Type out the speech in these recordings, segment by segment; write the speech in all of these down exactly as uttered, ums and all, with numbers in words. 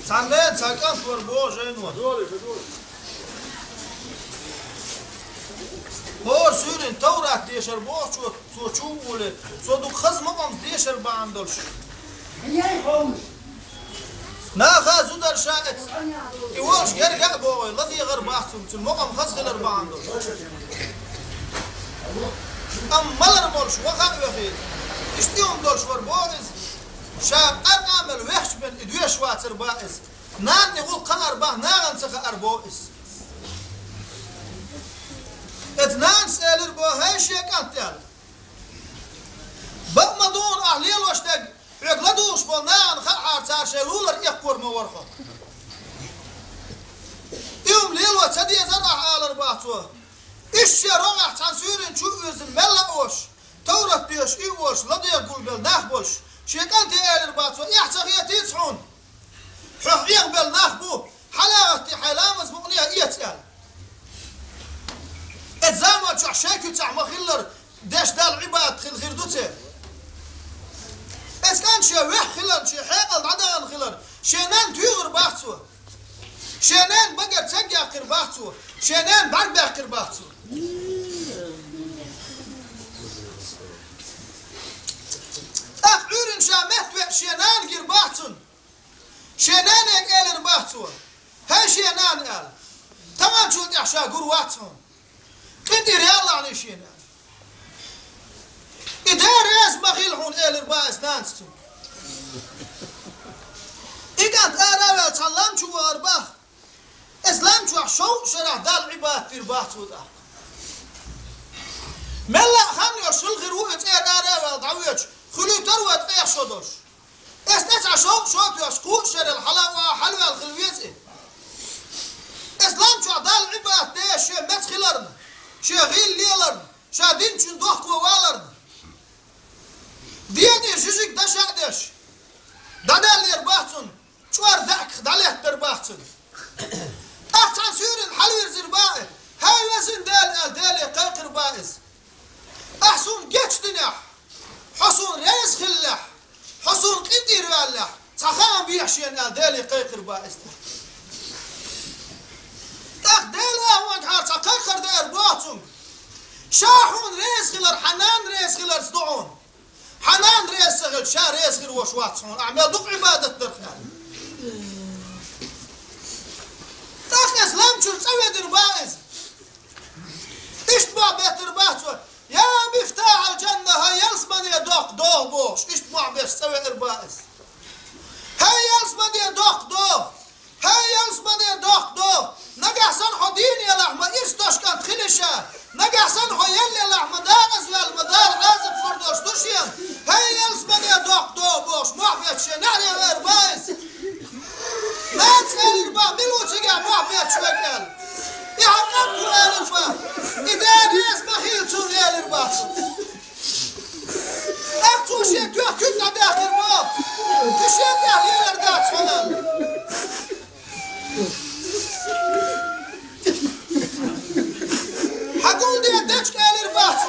Цхьаннен цхьа кӀант вар боху жайно. ХӀора суьйрин Таврат дешар бохучо, цо чу а волий, цо дукха хаза мукъамца дешар бахьана долуш. Наха зударша эца, и волуш герга а богӀий, ладегӀар бац цунна, цуьнан мукъам хаза хилар бахьана долуш. Амма малар молуш ваха а вехийла, иштта хӀума долуш вар боху иза, ша къаркъа мел вехча бен и доьшуш вацар боху иза. Нана и гӀуллакх хаар боху, нахана ца хаар боху иза. Эца нанас элира боху: «ХӀай шен кӀант, — аьлла, — бакъ ма ду хьуна ахь лелош дерг, хьоьга ладугӀуш болу нахана хаахьара цара шайн лулара эккхор ма вара хьо. И хӀума лело ца дезара ахь», — алар боху цо. Иштта шен рогӀехь цхьана суьйрана чу а вирзина мелла а волуш, Таврат доьшуш и а волуш, ладегӀа гулбелла нах болуш, шен кӀанте элира боху цо: «Эхь ца хетийца хьуна? Хьох Ӏехабелла нах бу, хьалагӀаттий хьайн ламаз мукъане а эца», — аьлла. Эца заман чохь шайн куьцахь ма-хиллара деш Далла Ӏибадат хила хир ду церан. Эца кӀант шен вехь хиларна, шен хьекъал дӀадахана хиларна, шен нанна туьйхира боху цо. Шен ненан багара цег яьккхира боху цо, шен ненан бӀаьрг баьккхира боху цо. ТӀаккха Ӏуьйранна ша меттавеъча шен нана гира боху цунна. Шен нанега элира боху цо: «ХӀай шен нана, — аьлла, — таханчул тӀаьхьа ша гур вац хьуна. КъинтӀера ялалахьаний шена», — аьлла. «И Дела реза ма хила хьуна», — элира боху эца нанас цуьнга. И кӀант ара а ваьлла цхьана лам чу вахара боху. Эца лам чохь шовзткъа шарахь Далла Ӏибадат дира боху цо тӀаккха. Мелла а хан йолуш хила хир ву и цӀера ара а ваьлла дӀавоьдуш, хуьлуьйтур вай ткъех шо долуш. Эца тӀе цхьа шовзткъа шо а тоьхча, кхузткъа шарал хьала а ваха, хьалаваьлла хила веза и. Эца лам чохь Далла Ӏибадат деш шен меца хиларна, шен гӀийла леларна, ша динчун дохко валарна, дегӀе жижиг даш а деш, дӀадаьллера боху цунна, чӀор даьӀахках дӀалеттара боху цунна. ТӀаккха цхьана суьйрана хьалавирзира боху и: «ХӀай везан Дела, — аьлла, Деле кхайкхира боху иза. — Ахь суна гечдинехь, хьо суна реза хиллехь, хьо суна къинтӀера ваьллехь, цхьа хаам бехьа шена», — аьлла, Деле кхайкхира боху иза. ТӀаккха Дела ахь вангахьара цхьа кхайкхар деара боху цуьнга: «Ша хьуна реза хилар хьан нана реза хиларца ду хьуна. Хьан нана реза ца хилча, ша реза хир волуш вац хьуна, ахь мел дукха Ӏибадат дарх», — аьлла. ТӀаккха эца лам чуьра цӀа ведира боху иза. Иштта мохь беттара боху цо: «Я мифтахьал-жанна, хӀай ялсамане доккха догӀа», — бохуш, иштта мохь беш цӀа веара боху иза. «ХӀай ялсамане доккха догӀа! ХӀай ялсамане доккха догӀа! Нагахь санна хьо дийна елахь, ма ирс дош кӀант хили ша. Нагахь санна хьо елла елахь, ма декъаза ваьлла, ма Дала Ӏазап лур долуш ду шена. ХӀай ялсамане доккха догӀа!» — бохуш, мохь бетташ шен неӀаре веара боху иза. Нанас элира боху: «Мила ву цигахь мохь бетташ верг?» — аьлла. «И хьан кӀант ву», — элира боху. «И Дела реза ма хила цунна», — элира боху. ТӀаккха цо шен тоьхна куьг дӀадаьхкира боху: «Кхин шен тӀехь лелар дац хьуна». «Хьан гулде дечка», — элира боху цо.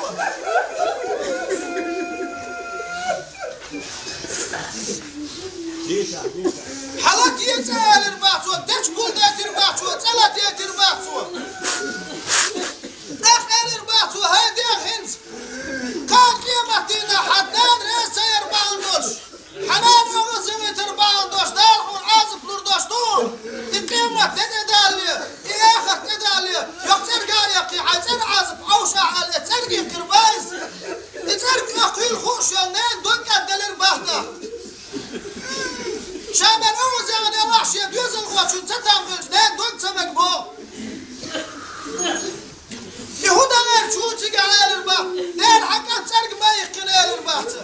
«Хьан лата еза», — элира боху цо, дечка гулдайтира боху цо, цӀа латайтира боху цо. ТӀаккха элира боху цо: «ХӀай дегӀ, хӀинца кхана къематдийнахь хьан нана реза ца яр бахьана долуш, хьан нана оьгӀазвитар бахьана долуш, Дала хьуна Ӏазап лур долуш ду хьуна. И къемат де тӀедалале, и эхарт тӀедалале, йоккха цӀерга а яккхий, хьайн цӀеран Ӏазап Ӏовшахь», — аьлла, и цӀерга йихкира боху иза. И цӀерга оьхкийла хууш йолу ненан дог кӀадделира боху тӀаккха. Ша мел оьгӀазъяхна елахь, шен доьзалхочун ца там хилча, ненан дог ца мега боху. И хӀун дан эр чу цигахь, элира боху, Дела, хьан кӀант цӀерга ма йихкина, элира боху цо.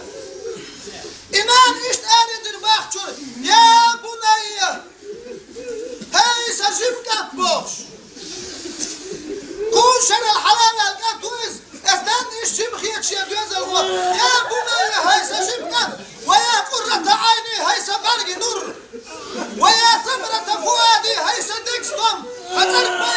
И нана иштта арадира боху чуьра: «Я бунайя! ХӀай сан жима кӀант!» — бохуш. Кхузткъа шарал хьалаваьлла кӀант ву иза. Эца нанна иштта жима хеташ шен доьзалхо: «Я бунайя, хӀай сан жима кӀант! Ва я къуррата Ӏайни, хӀай сан бӀаьргийн нур! Ва я самарата фуади, хӀай сан деган стом! Хьан цӀерга ма